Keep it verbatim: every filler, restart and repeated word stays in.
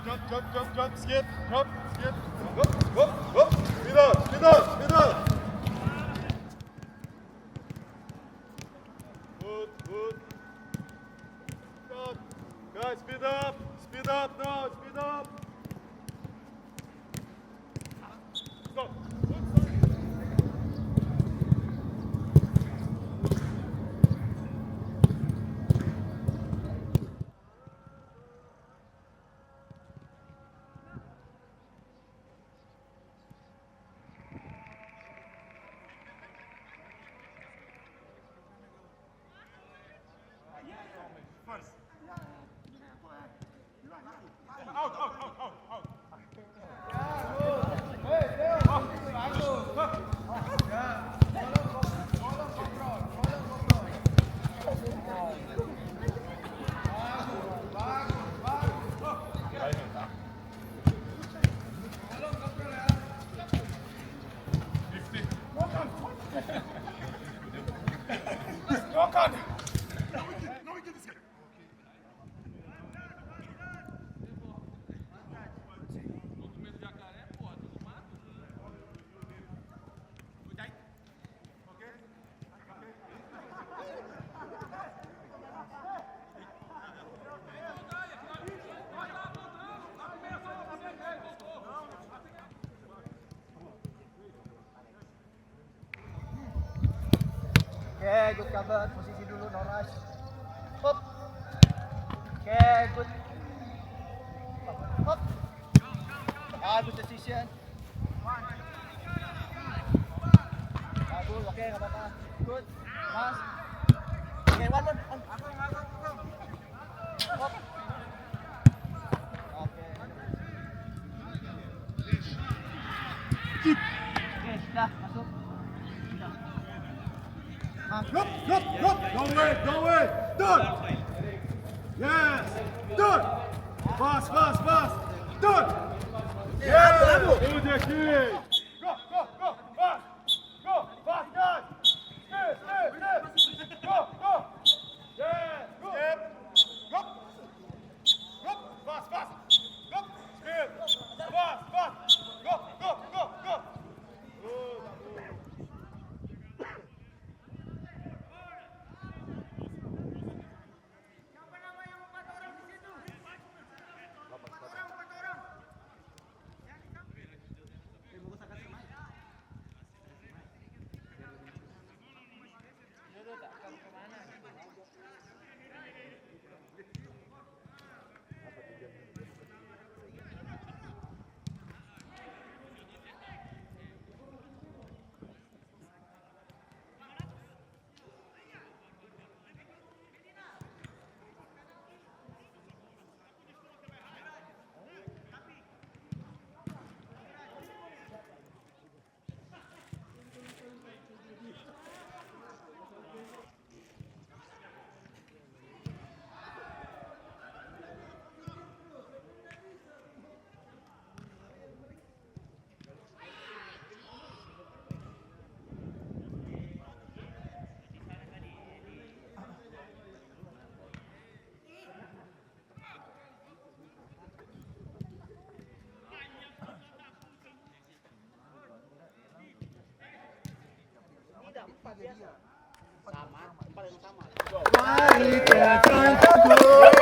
Jump, jump, jump, jump, jump, skip, jump, skip, hop, hop, hop, speed up, speed up, speed up. Good, good. Stop. Guys, speed up, speed up now, speed up. Stop. Good, stop. Oke, good cover. Posisi dulu, no rush. Oke, good. Hop. Bagus decision. Bagus, oke, nggak apa-apa. Good. Mas. Oke, one, one, one. Hop. Oke. Oke, sudah masuk. Sudah. Mas. Good, good, good. Don't wait, don't wait. Done. Yes. Done. Fast, fast, fast. Done. Yes. Good, Jackie. Go, go, go. Fast. Go, fast, guys. Speed, speed, speed. Go, go. Yes, go. Step. Go. Go. Fast, fast. Go. Speed. Fast, fast. Go, go, go, go. Good. Sama, tempat yang sama. Mari datang ke gua.